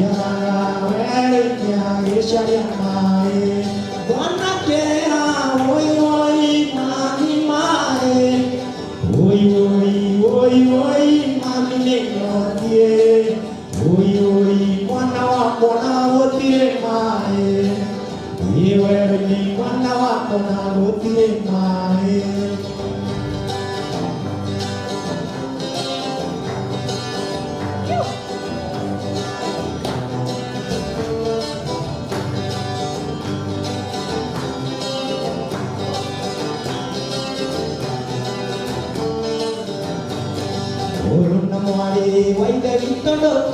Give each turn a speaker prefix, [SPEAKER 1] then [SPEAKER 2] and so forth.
[SPEAKER 1] Athiaga werũ-inĩ agĩcaria maĩ. Mwanakera woi woi mami maĩ. Woi woi woi woi mami nĩ nyotiĩ. Woi woi mwana wakwa na gũtirĩ maĩ. Wĩ werũ-inĩ mwana wakwa na gũtirĩ maĩ. Mũrũ na mwarĩ wa Ithe witũ ndũko.